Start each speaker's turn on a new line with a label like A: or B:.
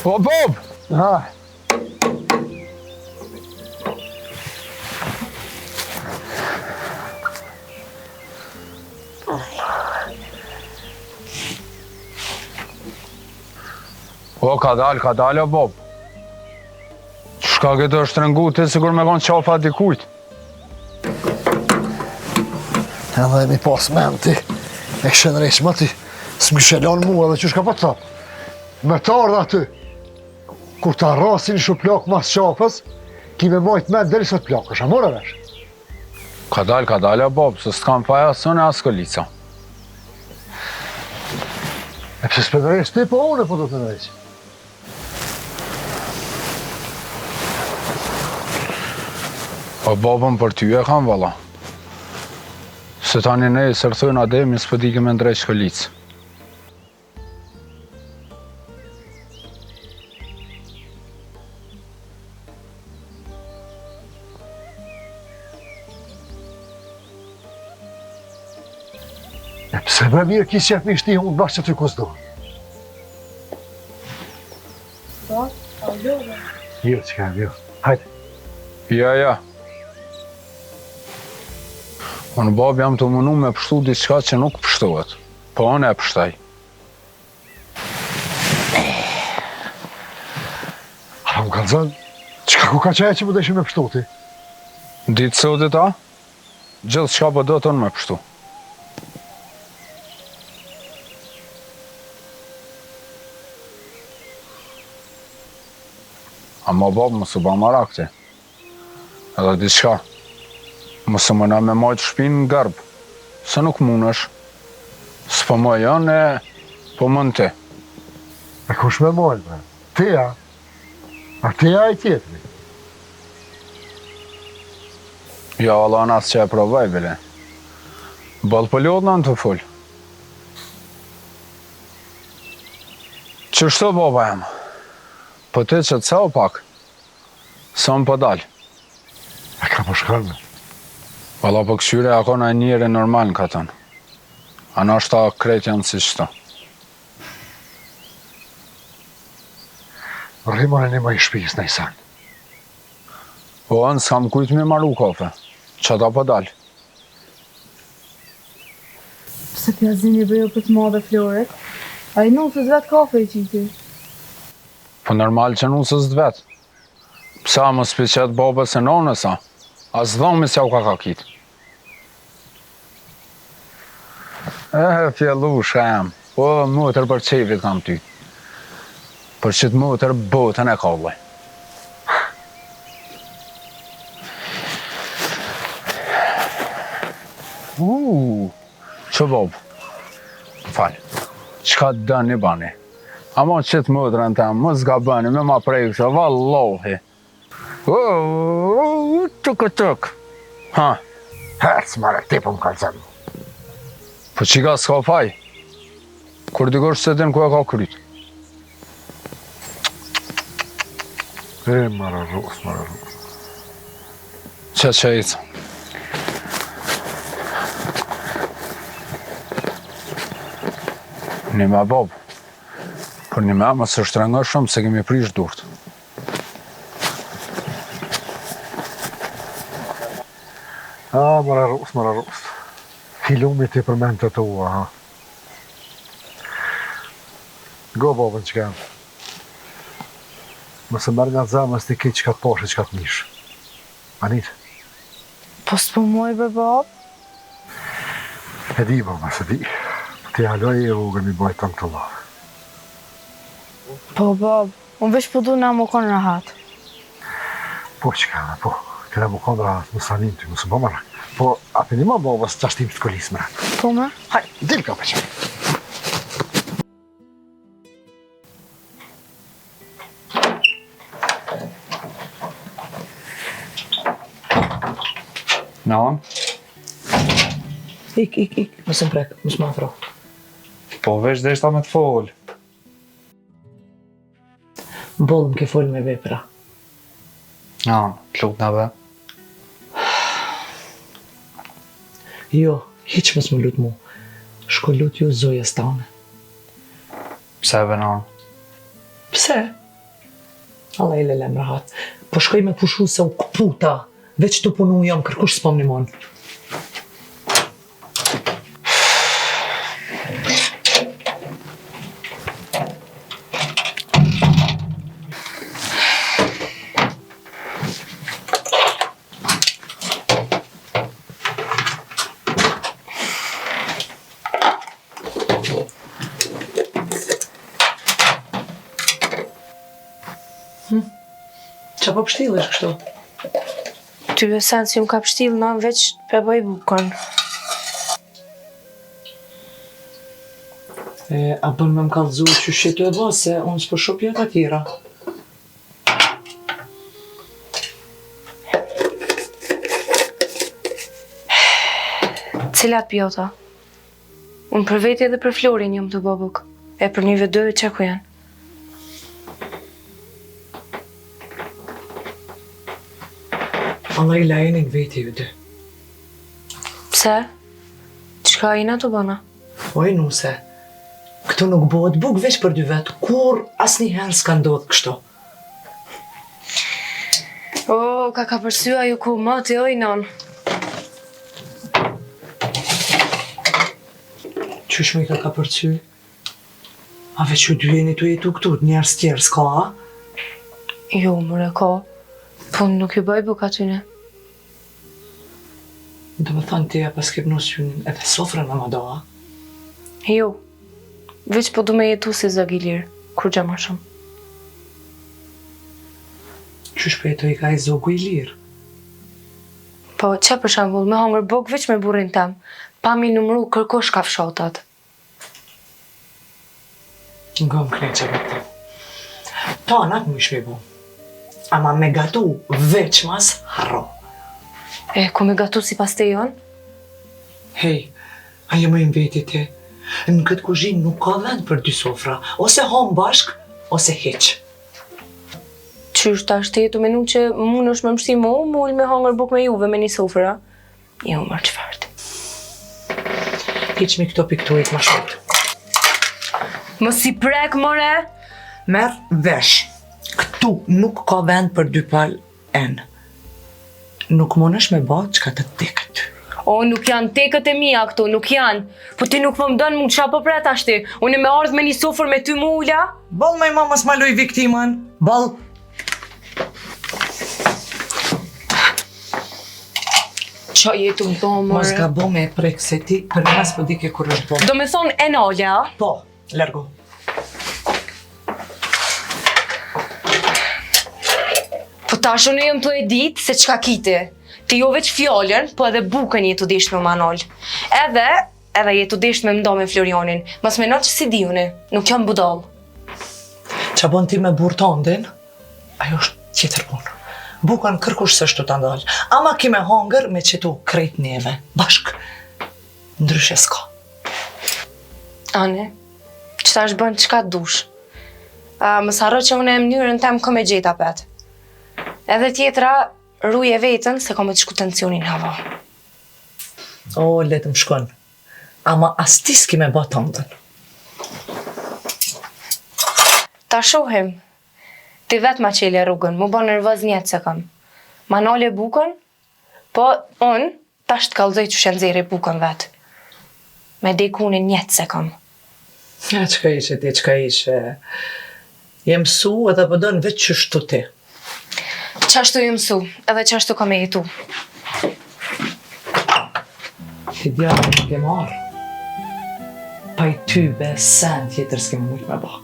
A: O, Bob!
B: Ha.
A: O, ka dal, ka dal, o Bob. Çka ke tu shtrëngu ti, sikur me konë qafa dikujt.
B: Edhe mi pas men ti, e kishe ndreq ma ti, s'më kishe lanë mua edhe qysh ka po të thom. Me të ardhë aty, kur ta rrasin shuplakë mas qafës, ki me majtë men deri sa t'plakësh, a more vesh?
A: Ka dal, ka dal, o Bob, se s'kam faj as unë as Kolica.
B: E pse s'pe ndreq ti, po unë po do të ndreq.
A: O babën për ty e kam valla. Se tani nesër thojnë Ademi s'po dike me ndreq Kolicë.
B: E pse bre mirë ki qef me shti hundë bash qaty ku s'do?
C: Po, a u lodhe?
B: Jo, që kam, jo. Hajde.
A: Ja, ja. Unë babë jam tu munu me pështu diçka që nuk pështohet. Po unë e pështoj.
B: A më kallzon, çka ku ka qaja që po dojshe me pështu ti?
A: Ditë sotit a? Gjithçka po do të unë me pështu. Ama babë mos u ba marak ti. Edhe diçka, mos u muno me majtë shpinë në gërb, se nuk munësh. S'po maj unë e po mun ti.
B: E kush me majtë bre? Ti a? A ti a ai tjetri?
A: Jo valla unë as që e provoj bile. Boll po lodhna tu fol. Qështu baba jem? Po ti qetësohu pak. Se unë po dal.
B: E ka po shkon me?
A: Valla po kqyre a ka naj njeri normal në katun. A nashta krejt janë si qëto.
B: Rri more nimoji shpisë naj sen.
A: Po unë s'kam kujt me maru kafe. Qata po dal.
C: Pse pja zini bre jo për të madhe Florit? Ai nusës vet kafe i qiti.
A: Po normal që nusës të vet. Pse a mos pi qet babës e nonës a? As dhomit s'jau ka kakit. Eh, fjellusha jem. Po, motër për qejfit kam ty. Për qëtë motër botën e kalli. Uuu, që babë? Fal, çka doni bani? Ama qëtë motrën tem, mos gaboni, me ma prej kështu, vallohi. Uuuu, tuk tuk. Ha.
B: Hec, more, ti po më kallzon.
A: Po qika s'ka faj? Kur dikush s'e din ku e ka kryt.
B: E, more rrus, more rrus.
A: Që që ecë. Një me babë. Për një me mos e shtrëngo shumë se kemi prish durt.
B: A, more rrus, more rrus. Filumi ti për mend të tua, ha. Go, babën që kam. Mos e merr nga zemra ti krejt çka të pashë e çka të nishë. Anit.
C: Po s'po muj bre babë.
B: E di baba, se di. Po ti hala je e vogël mi bajt tanë këto llafe.
C: Po babë, unë veç po du na me kon rahat.
B: Po çka, po, kena me kon rahat, mos ta nim ty, mos u bë marak. Po, a pe ndihmon babës ta shtim të kolisë mrena?
C: Po me?
B: Hajt, dil ka pëlqen.
A: Nanë?
D: Ik, ik, ik, mos më prek, mos më afro.
E: Po veç deshta me të fol.
D: Boll më ke fol me vepra.
E: Nanë, të lutna be.
D: Jo, hiç mos më lut mu. Shko lutju zojës tane.
E: Pse be nanë?
D: Pse? Allah e lem rahat. Po shkoj me pushu se u këputa. Veç tu punu jam, kërkush s'po m'nimon. Hm? Qa po pështillesh kështu?
F: Ty be sen si më ka pështillë, na veç pe bëj bukën.
D: E, a bën me më kallëzu qysh je tu e bo, se unë s'po shoh pjata tjera.
F: Cilat pjata? Unë për veti edhe për Florin jam tu bo bukë. E për një vetë që ku janë.
D: Allah i lajeni në veti ju dy.
F: Pse? Çka jena tu bo na?
D: Oj nuse, këtu nuk bëhet bukë veç për dy vetë, kurrë asnjëherë s'ka ndodhë kështu.
F: O, ka kapërcy ajo ku mati, oj non.
D: Qysh më ka kapërcy? A veç ju dy jeni tu jetu këtu, njerëz tjerë s'ka, a?
F: Jo, more ka. Po nuk ju bëj bukë atyne.
D: Do me thonë ti e paske vnu synin edhe sofrën me ma da, a?
F: Jo, veç po du me jetu si zog i lirë, kurgja ma shumë.
D: Qysh po jetojka ai zogu i lirë?
F: Po, qe për shembull, me hangër bukë veç me burrin tem, pa m'i numru kërkush kafshatat.
D: Ngom krejt që këtë. Tanat mujsh me bo. Ama me gatu veçmas harro.
F: E, ku me gatu sipas teje unë?
D: Hej, a je më veti ti? Në këtë kuzhinë nuk ka vend për dy sofra. Ose hamë bashk, ose hiq.
F: Qysh tash ti je tu menu që munësh me m'shti mu, mu ul me hangër bukë me juve me një sofër, a? Jo, mor çfarë.
D: Hiqmi këto pikturit ma shpejt.
F: Mos i prek, more!
D: Merr vesh. Këtu nuk ka vend për dy palë enë. Nuk mundesh me ba çka të teket ty.
F: O, nuk janë tekët e mia këtu, nuk janë. Po ti nuk po më don mu, qa po pret tashti? Unë me ardhë me një sofër me ty mu ul, a?
D: Boll moj ma mos ma luj viktimën. Boll.
F: Qa je tu bo, more?
D: Mos gabo me e prek se ti për mas po dike kur është bo.
F: Do me thonë e nale, a?
D: Po, largo.
F: Po tash unë jam tu e ditë se çka ki ti. Ti jo veç fjalën, po edhe bukën je tu deshtë me ma nalë. Edhe, edhe je tu deshtë me m'nda me Florianin. Mos meno që s'i di unë, nuk jam budall.
D: Qa bon ti me burrë tandin? Ajo është tjetër punë. Bukën kërkush s'është tu ta ndalë. Ama ki me hangër me qetu krejt neve. Bashk. Ndryshe s'ka.
F: Ane, qetash bën çka dush. A, mos harro që unë e mënyrën tem kom e gjetë apet. Edhe tjetra, ruje veten se ka me të shku tensioni n'hava.
D: O, le të më shkon. Ama as ti s'ki me ba tëndën.
F: Ta shohim. Ti vetë ma çele rrugën, mu bo nervoz njet s'e kam. Ma nale bukën, po unë tash të kallzoj qysh e nxjerri bukën vetë. Me dek unë njet s'e kam.
D: Ja, çka ishe ti, çka ishe. Je mësu edhe po don veç qështu ti.
F: Qashtu jam mësu, edhe qashtu kam me jetu.
D: Ti djalë më ke marrë. Pa i ty be sen tjetër s'ke mujtë me ba.